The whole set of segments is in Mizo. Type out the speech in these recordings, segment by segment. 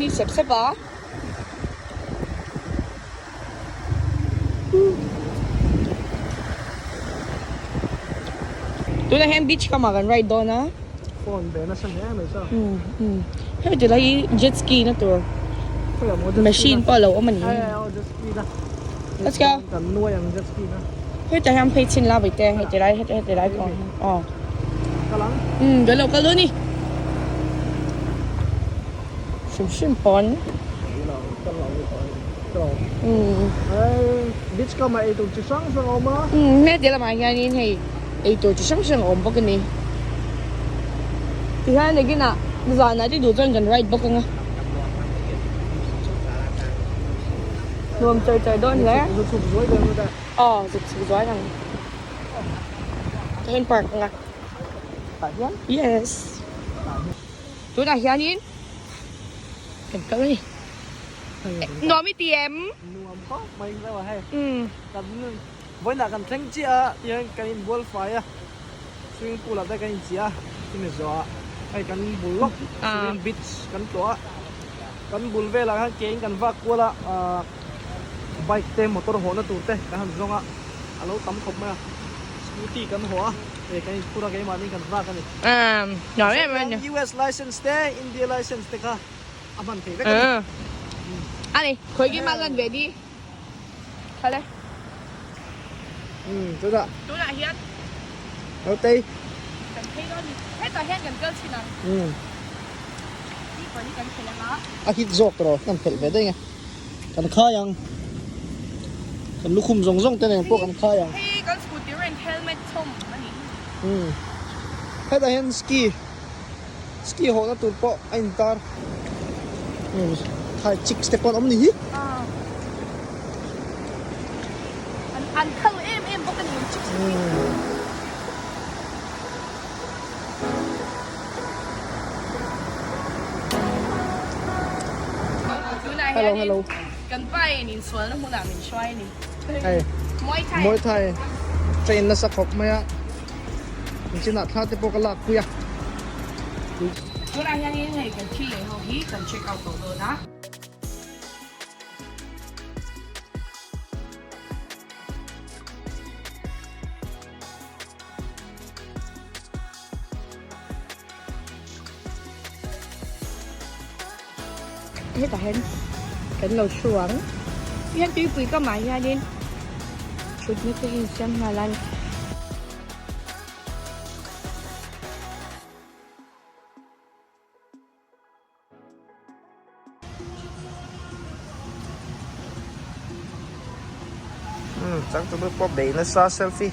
nui sep sep a. Tunah hian beach kamah kan ride dawn a. Phone ve nasa hle mai sa. Hemi ti lai hi jet ski na tur machine pawh a lo awm a ni. Let's go. Kan nuai ang jet ski na. Hetah hian phei chhin la vaite heti lai heti heti lai pawh aw. Kal ang. Kan lo kal dawn ni. Hrim hrim pawn. Beach kamah eitur chi hrang hrang a awm a. Heti lamah hianin hei eitur chi hrang hrang a awm bawk a ni. Tihian nakinah zanah te duh chuan kan ride bawk ang a. Nuam char char dawn hle. Zuk chhuk zuai dawn lut a. Aw zuk chhuk zuai ang. Tihian park ang a. Tah hian? Yes. Tunah hianin kan kal a ni. Nuam i ti em? Nuam khawp mai reuh a hei. Kan vawiinah kan thleng chiah a tihian kan inbual fai a swimming pool ah te kan inchiah a chumi zawhah hei kan bul lawk swimming beach kan tlawh a kan bul velah khan ke in kan vak kual a ahh bike te motor hawhna tur te kan han zawng a a lo tam khawp mai a scooty kan hawh a hei kan inphur a keimahni kan vak a ni. Nuam em em a ni. US license te India license te kha a hman theih vek a ni. A ni, khawi kim a lan ve di. Thale. Tunah. Tunah hian. Nautei. Kan phei dawn ni. Hetah hian kan kal thin ang. Slipper hi kan phelh ang a. A hit zawk tawh kan phelh ve daih nge. Kan khai ang. Kan lukhum zawng zawng te nen pawh kan khai ang. Hei kan scooty rent helmet thawm a ni. Hetah hian ski ski hawhna tur pawh a intar. Thai chicks te pawh an awm ni hi. An khal em em bawk a ni chicks te hi. Hello hello. Kan pa in insualna hmunah min hruai a ni. Hei. Muay Thai. Muay Thai train nasa khawp mai a. Engchinah thla te pawh ka lak pui a. Tunah hianin hei kan thil lei ho hi kan check out tawh dawn a. Hetah hian kan lo thu ang. Hian tuipui kamah hianin thutna te hi an siam nghal a ni. Chang chu pawh bei nasa selfie.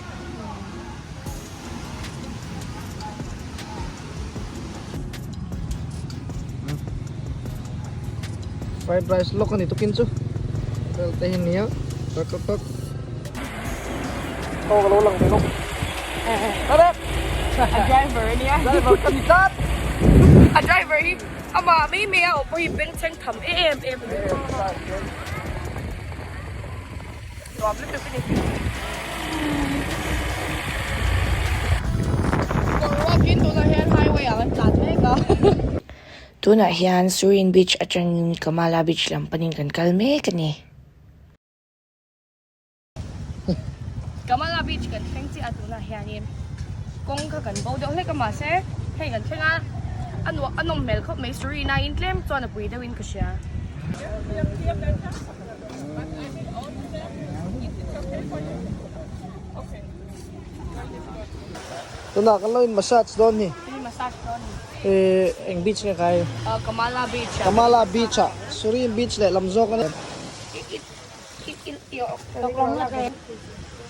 Fried rice lawk a ni tukin chu vel te hi nia tak tak tak aw ka lo lang ve lawk A driver a nia driver ka ni tlat a driver hi amah mai mai a awm pawh hi bengchheng tham em em a ni nuam lutuk a ni boruak in tunah hian highway ah kan tlan mek a. Tunah hian Surin Beach atangin Kamala Beach lam panin kan kal mek a ni. Kamala Beach kan thleng chiah a tunah hianin kawng kha kan bo deuh hlek a mahse hei kan thleng a a nuah a nawm hmel khawp mai Surina in tlem chuan a pui deuhin ka hria. Tunah kan lo in massage dawn ni. Ih eng beach nge kai? Kamala Beach ah. Kamala Beach ah Surin Beach leh lam zawk a ni.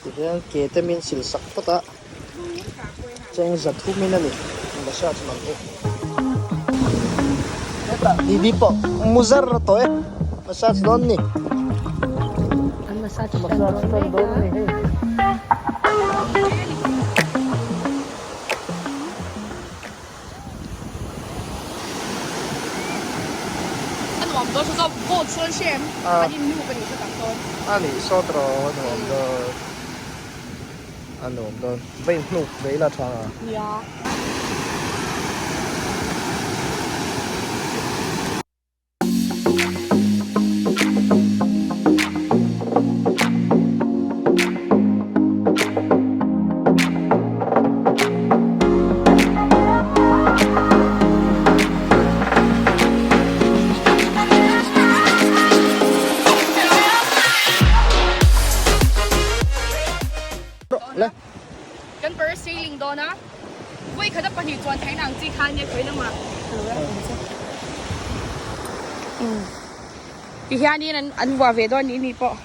Tihian ke te min sil sak phawt a, cheng za thum in a ni massage man hi. Hetah Didi pawh mu zar tawh e, massage dawn ni. An massage tan dawn mek a. A nuam dawn saw saw boat sawn hrem an in move a nih hret ang dawn. A nih sawt rawh a nuam dawn a nuam dawn va in hnuk ve ila tha a. Nia. Le. Kan parasailing dawn a, vawi khat a pahnih chuan theihna ang chi kha ania khawi lamah ka lo en ang che. Umm ti hianin an an vuah ve dawn nih ni pawh.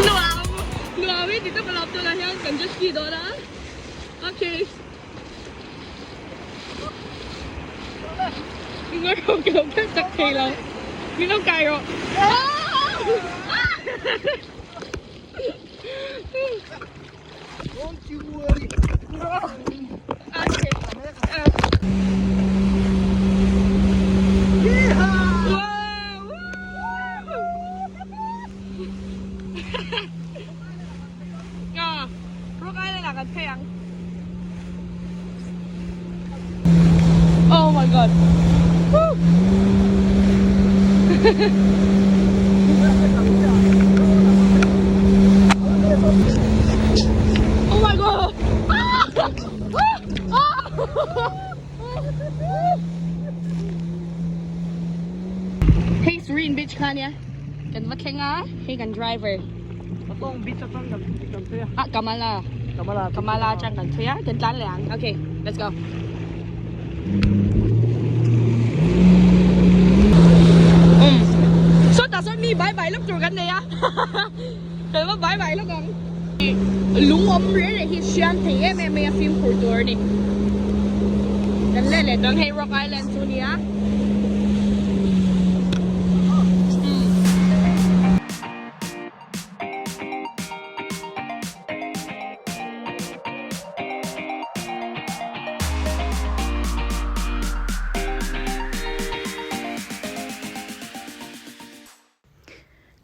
Nuam nuam i ti tak lawm tunah hian kan jet ski dawn a okay Ngawi rawh ka lo kal chak thei lo min lo kai rawh. Don't you worry. Okay. Wow. Rock Island ah kan phei ang. Oh my god. Woo. Oh my god. Ah! Ah! Hei Surin Beach kha nia. Kan va thleng a, hei kan driver. Patong beach atang kan kan phei a. Ah, Kamala. Kamala. Kamala atang kan phei a, kan tlan leh ang. Okay, let's go. Um. So tah sawn mi bai bai lawk tur kan nei a. Kan va bai bai lawk ang. Lung awm reng reng hi hriam thei em em mai a fimkhur tur a ni. Kan let leh tawh ang hei Rock Island chu nia.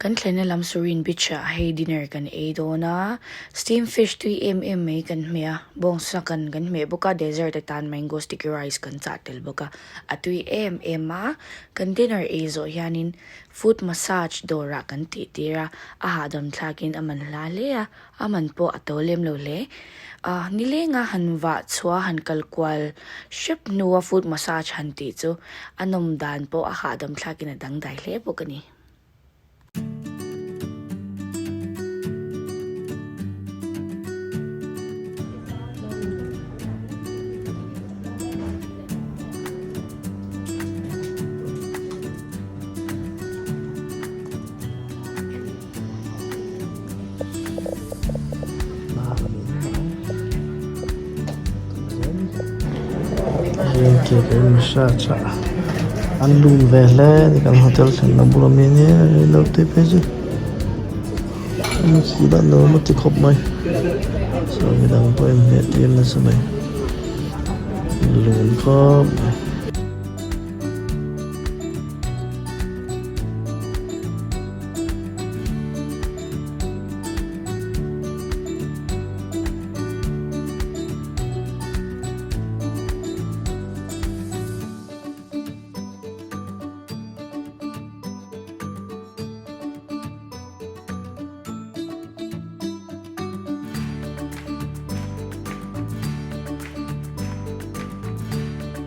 Kan thlenna lam Surin Beach ah hei dinner kan ei dawn a, steam fish tui em em mai kan hmeh a, bawngsa kan kan hmeh bawk a, dessert atan mango sticky rice kan chah tel bawk a, a tui em em a, kan dinner ei zawh hianin foot massage dawrah kan tih tir a, a hahdam thlakin a man hla hle a, a man pawh a to lem lo hle. Ah nilenga han vah chhuah han kal kual hrep hnua foot massage han tih chu a nawm dan pawh a hahdam thlakin a dangdai hle bawk a ni. Ke kan massage a an lum ve hle a ni kan hotel thlenna bula mi ania reilo te phei chu an khi lah nuam a ti khawp mai chuan midang pawh in hmeh tir nasa mai lum khawp mai.